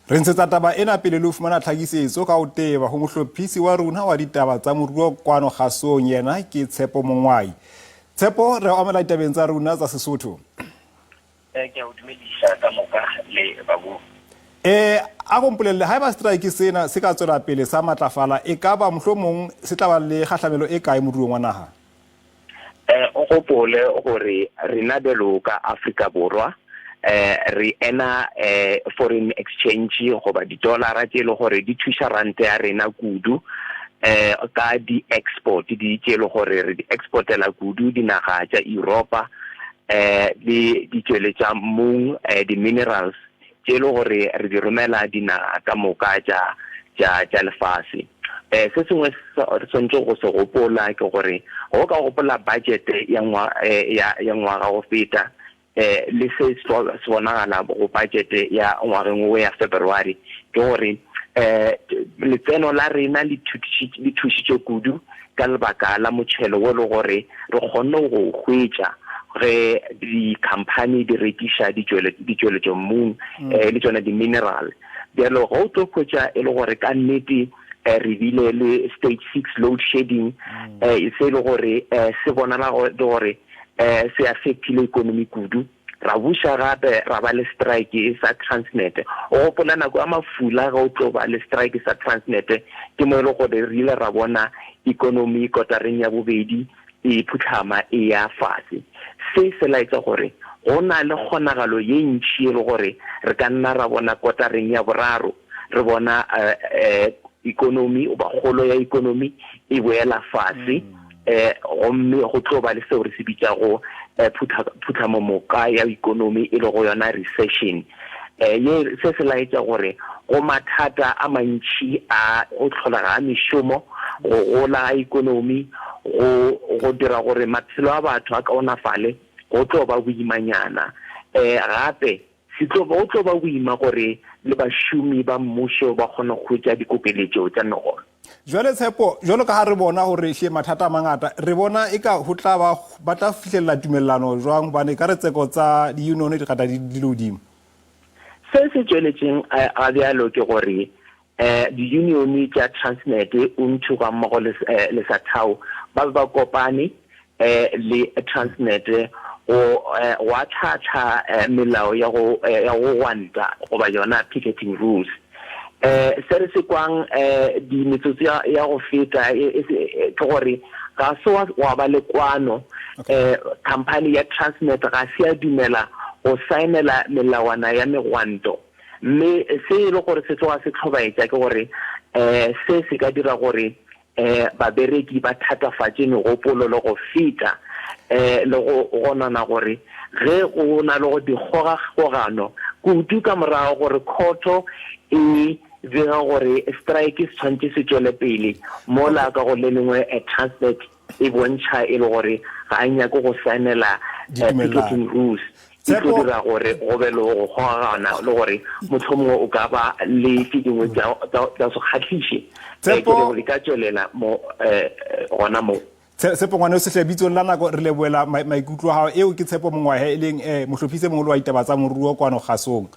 Re ntshetsa taba ena pele le ho fumana tlhakisetso ka ho teba ho mohlophisi wa rona wa ditaba tsa moruo kwano kgasong, yena ke Tshepo Mongwai. Tshepo, re amela ditabeng tsa rona tsa Sesotho. Ke a o dumedisa ka moka le babo. A ko mpolelle, haeba strike sena se ka tswela pele sa matlafala, e ka ba mohlomong se tla ba le kgahlamelo e kae moruong wa naha? O gopole gore rena bjalo ka Afrika Borwa re ena foreign exchange goba di-dollara tše e le gore di thuša ranta ya rena kudu ka di-export di tše e le gore re di exportela kudu dinaga tša Europa le ditšweletša mmung, di-minerals tše e le gore re di romela dinaga ka moka tša tša tša lefase. Se sengwe re swanetše go se gopola ke gore go ka gopola budget ya ya ya ngwaga go feta, le se se bonagala go budget ya ngwageng o ya February, ke gore letseno la rena le thušitše kudu ka lebaka la motšhelo wo le gore re kgonne go hwetša ge di-company di rekiša ditšweletšo mmung, le tšona di-mineral. Bjalo ge o tlo hwetša e le gore ka nnete re bile le stage 6 load shedding, se e le gore se bonala gore se affectile economy kudu. Ra buša gape ra ba le strike sa Transnet. O gopola nako ya mafula ge o tlo ba le strike sa Transnet, ke mo e le gore re ile ra bona economy kotareng ya bobedi e phutlhama e ya fase. Se se laetša gore go na le kgonagalo ye ntši e le gore re ka nna ra bona kotareng ya boraro re bona economy goba kgolo ya economy e boela fase, gomme go tlo ba le seo re se bitšago phutlhamomoka ya economy, e lego yona recession. Ye se se laetša gore go mathata a mantši a go hlolega ga mešomo, go gola ga economy, go go dira gore maphelo a batho a kaonafale go tlo ba boimanyana. Gape se tlo go tlo ba boima gore le bašomi ba mmušo ba kgone go hwetša dikokeletšo tša megolo. Jwale Tshepo, jwalo ka ha re bona gore hle mathata a mangata, re bona eka ho tla ba ba tla fihlelela tumellano jwang, hobane ka re tseko tsa di-union di gata di le hodimo? Se se tšweletšeng ga bjalo ke gore di-union tša Transnet, UNTU ga mmogo le le SATAWU ba be ba kopane le Transnet go go atlhaatlha melao ya go ya go gwanta goba yona picketing rules. Se re se kwang di metsotso ya go feta ke gore ga se wa ba le kwano, company ya Transnet ga se ya dumela go saenela melawana ya megwanto, mme se e le gore se tloga se hlobaetša ke gore se se ka dira gore babereki ba thatafatše megopolo le go feta, le go gonona gore ge go na le go dikgogakgogano kudu ka morago gore khotho e bega gore strike se tshwanetše se tšwele pele, mola ka go le lengwe Transnet e bontšha e le gore ga e nyake go saenela picketing rules, e tlo dira gore go be le go kgogagana le gore mohlomongwe o ka ba le tše dingwe tša se kgahliše ke re di ka tšwelela mo gona mo. Tshepo ngwane o sehle bitsong la nako, re lebohela maikutlo a gago. Eo ke Tshepo Mongwahe, e leng mohlophisi e moholo wa ditaba tsa moruo kwano kgasong.